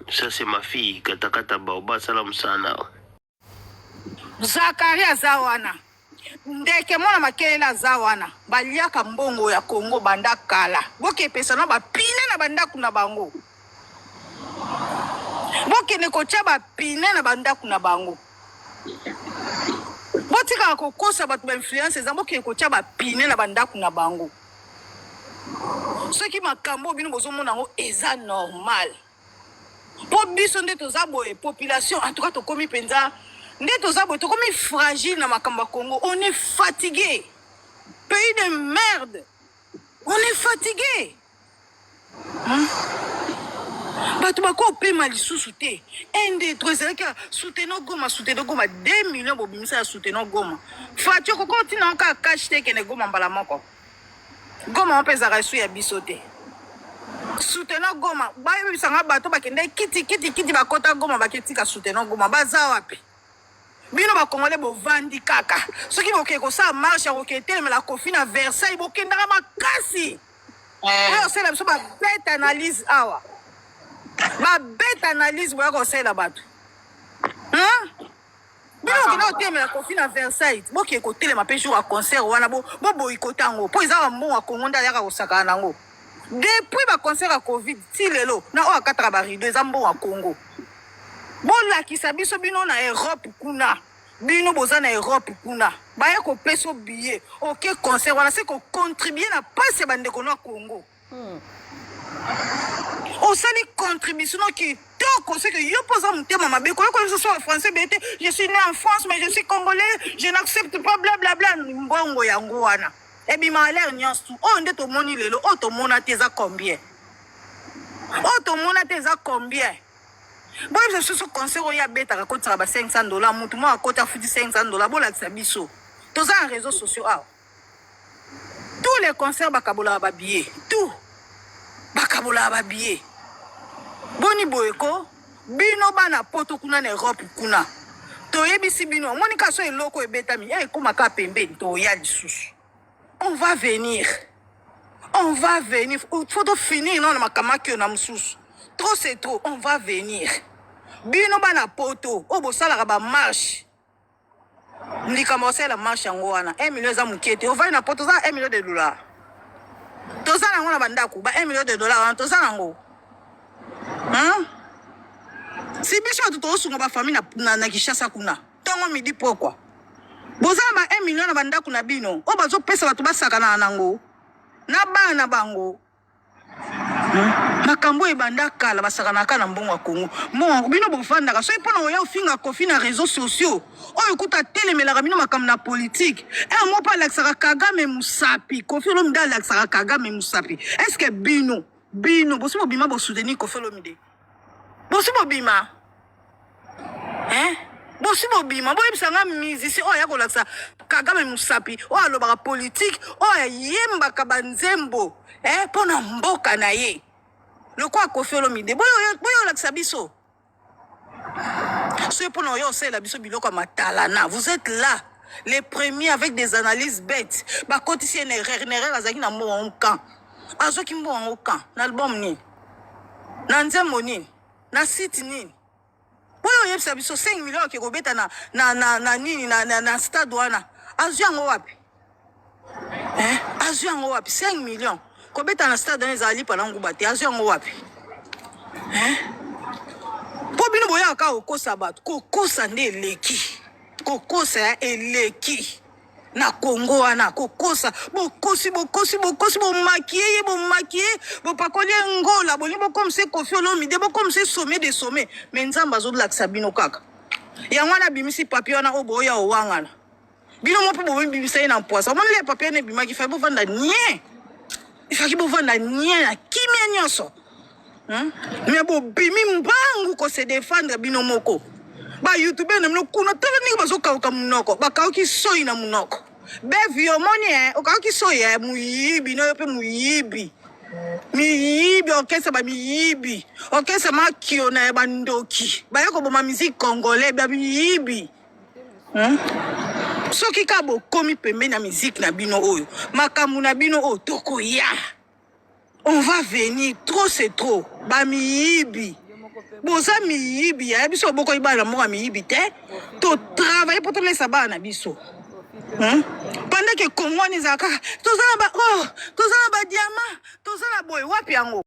Ça c'est ma fille katakata baoba sala mosala na yo. Zakari aza wana ndeke mwana makelele aza wana baliaka mbongo ya Congo banda kala bokepesa na bapine na bandako na bango bokende kotya bapine na bandako na bango botikaka kokosa bato ba influence eza bokende kotya bapine na bandako na bango soki makambo bino bozomona yango eza normal mpo biso nde toza boye population en tout cas tokomi mpenza nde toza boye tokomi fragile na makambo ya Congo. On est fatigué, pays de merde, on est fatigué, hein? Bato bakopema lisusu te. 1 2 3 ezalaki ya soutenons Goma, soutenons Goma, 2 millions bobimisa ya soutenons Goma. Fatshi, okoki otina ngo kaka cash te, ekende Goma mbala moko. Goma mpe ezalaka esu ya biso te. Soutenons Goma, bayebisanga bato bakende kiti kiti kiti bakota Goma, baketika soutenons Goma baza wapi? Bino bakongole bovandi kaka soki bokei kosala marche ya kokei telemela Kofi na Versailles, bokendaka makasi oyo osala biso babete analyse awa, babete analyse boya kosalela bato, hein? Bino bokenda kotelemela Kofi na Versailles, bokei kotelema mpe jour ya concert wana boboyikota yango mpo eza bambongo ya Kongo nde ayaka kosakana nango depuis baconcert ya Covid ti lelo na oyo akataka barideau eza mbongo ya Kongo. Bolakisa biso bino na Europe kuna, bino boza na Europe kuna, baya kopesa billet oke concert wana se kocontribue na pasi ya bandeko no ya Congo. Osali contribution no kitoko, c'est que yo mpo oza motema mabe koyoka biso so ya français beye te. Je suis né en France mais je suis congolais, je n'accepte pas bla bla bla. Mbongo yango wana ebima l'air nyonso oyo nde tomoni lelo, oyo tomona te eza combien, oyo tomona te eza combien? Boyebisa biso so concert oyo abetaka akotisaka ba 500 $, mutu moko akoti afuti 500 $. Bolakisa biso, toza na réseaux sociaux awa. Tous les concerts bakabolaka babillet, tout bakabolaka babillet. Boni boye ko bino bana Poto kuna na Europe kuna, toyebisi bino, omoni kaka so eloko ebetami ya ekóma kaka pembeni, toya lisusu. On va venir, on va venir, faut tofinir nano na makambo akio na mosusu. Trop c'est trop, on va venir. Bino bana Poto oyo bosalaka bamarche, likambo osalela marche yango wana 1 million eza moke te. Ovandi na Poto, oza 1 million de dollar, toza nango na bandako ba 1 million de dollar wana toza nango, hein? Si biso bato tozosunga bafamille na Kinshasa kuna ntongo midi pokwa, boza na ba 1 million na bandako na bino oyo bazopesa bato basakana nango na bana na bango. Makambo oyo ebanda kala, basakanaka na mbongo ya Kongo. Mbongo bino bovandaka soki mpona oya ofinga Kofi na réseaux sociaux oyo kuta atelemelaka bino makambo na politike e mo mpe alakisaka Kagame mosapi. Kofi Olomide alakisaka Kagame mosapi. Est ce que bino bosi bobima bosoutenir Kofi Olomide? Bosi bobima, hein? Bosi bobima boyebisa nga musicien oyo aya kolakisa Kagame mosapi, oyo alobaka politike, oyo ayembaka banzembo, eh, mpo na mboka na ye lokola Kofi Olomide? Boyo olakisa biso soki mpona oyo osalela biso biloko ya matalana. Vous êtes là les premiers avec des analyses bêtes. Bakotisi ye na erreur, na erreur. Azalaki na mbongo yango camp, azwaki mbongo yango camp na album nini, na nzembo nini, na site nini? Oyo oyebisa biso 5 millions ake kobeta na nini, na stade wana, azwi yango wapi, eh? Azwi yango wapi 5 millions kobeta na stade wana? Ezala lipa na nguba te. Azwi yango wapi, eh? Mpo bino boyaka kaka kokosa bato, kokosa nde eleki, kokosa eleki na Kongo wana. Kokosa, bokosi, bokosi, bokosi, bomakie ye, bomakie, bopakoli ye ngola, bolingi bokomisa Kofi Olomide, bokomisa sommet de sommet. Mais Nzambe azolakisa bino kaka yango wana abimisi papier wana oyo boya owangana bino mo mpe bobimisa ye na mpwasa. Omoni le papier wana ebimaki, fai bovanda nie, ifaki bovanda nie na kimia nyonso, Mais bobimi mbangu kose défendre bino moko. Bayoutube na bino kuna, tala ndenge bazokauka monoko, bakauki soi na monoko. Bevi, omoni e okauki soi e moyibi na yo mpe moyibi, miyibi, orchestre bamiyibi, orchestre makio na ya bandoki baya koboma musique congolais, bamiyibi, Soki kaka bokomi pembeni ya musique na bino oyo, makambo na bino oyo, tokoya, on va venir. Trop c'est trop, bamiyibi. Boza miyibi ya biso, bokoyi bana moko ya miyibi te. Totravaille mpo tolesa bana na biso. Pendant que Congo wana ezala kaka, toza na ba, oh, toza na badiamant, toza na boye, wapi yango?